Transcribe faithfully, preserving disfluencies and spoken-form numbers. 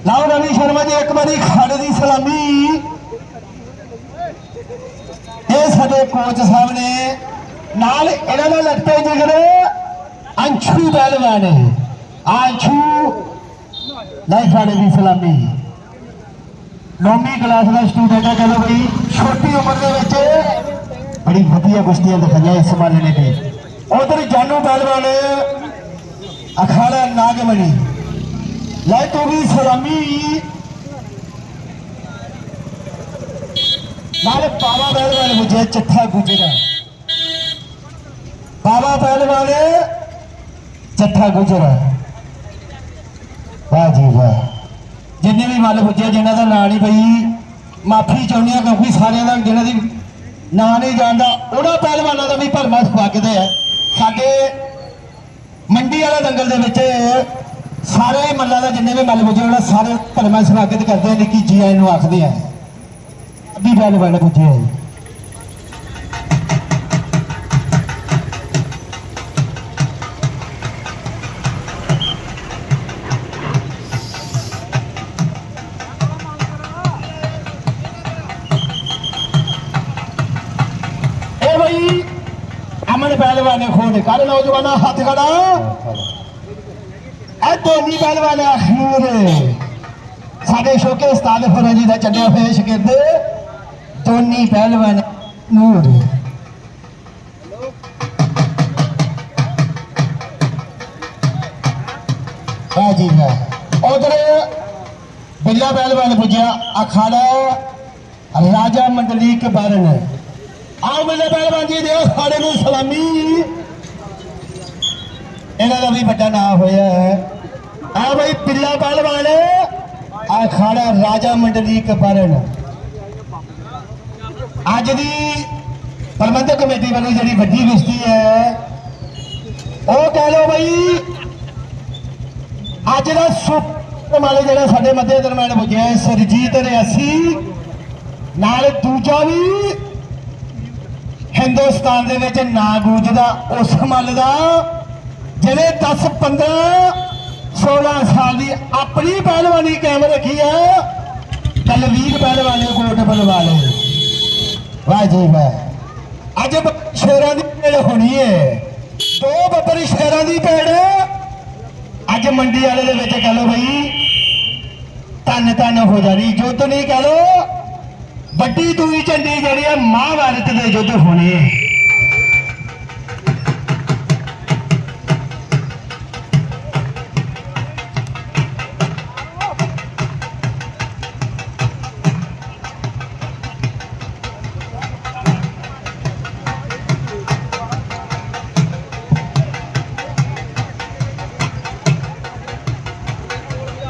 लाओ रवि शर्मा जी, एक बारी खाड़े दी सलामी। ये साडे कोच साहब ने, नाल इन्हां दा लगदा जिगर अंशु पहलवान है। अंशु, लाई खाड़े दी सलामी। नौवीं क्लास का स्टूडेंट है। चलो भाई, छोटी उम्र के बच्चे बड़ी वधिया कुश्तियां दिखाइयां इस माले ने भी। उधर जानू पहलवान, अखाड़ा नागमणि, लाई तू भी सलामी। नाल बाबा पहलवान मुझे चट्ठा गुजरा, बाबा पहलवान चट्ठा गुजरा। वाह जी वाह। जिन्ने भी मल पुज्जे, जिन्हां दा नांऽ नहीं पई, माफी चाहुन्ने आं, क्योंकि सारेआं दा जिन्हां दी नांऽ नहीं जानदा, उन्हां पहलवानां दा भी भरमा सुआगत ऐ। साडे मंडी आह्ला दंगल दे विच सारे मल्ला दा, जिन्ने भी मल पुज्जे, उन्हां सारे भरमा सुआगत करदे हैं, निक्की जी आई नूं आखदे हैं। अभी पहलवान पुज्जे हैं। ए भाई, अमन पहलवान ने खोड़ कर नौजवाना हाथ खड़ा। ए दोनी पहलवान अखनूर, साडे शोके उस्ताद फौरन जी दा चंगा पेश करदे। दोनी पहलवान अखनूर। वाह जी वाह। उधर बिल्ला पहलवान पुज्जेआ, अखाड़ा राजा मंडलीक बारन। आओ बिल्ला पहलवान जी, देओ सारे नूं सलामी। इन्हां दा भी बड़ा नाम होया है। आओ भाई, बिल्ला पहलवान, अखाड़ा राजा मंडलीक बारन। अज दी प्रबंधक कमेटी वालों जेह्ड़ी बड्डी कुश्ती है, ओह् कह लो भाई, अज दा सुपर माले जेह्ड़ा साडे मध्य दरम्यान पुज्जेआ ऐ, सरजीत रियासी, नाल दूजा भी हिंदुस्तान दे विच नां गूंजदा उस मल दा, जेह्ड़े दस, पंदरां, सोलां साल दी अपनी पहलवानी कायम रखी ऐ, दलवीर पहलवान कोट बलवाल। वाह जी वाह। अज ब-, शेरां दी भेड़ होनी है, दो बब्बर शेरां दी भेड़। अज मंडी वाले दे विच कह लो भाई, धन धन हो जानी, युद्ध नहीं कह लो, बड्डी दूई झंडी जेह्ड़ी ऐ महाभारत दे युद्ध होने।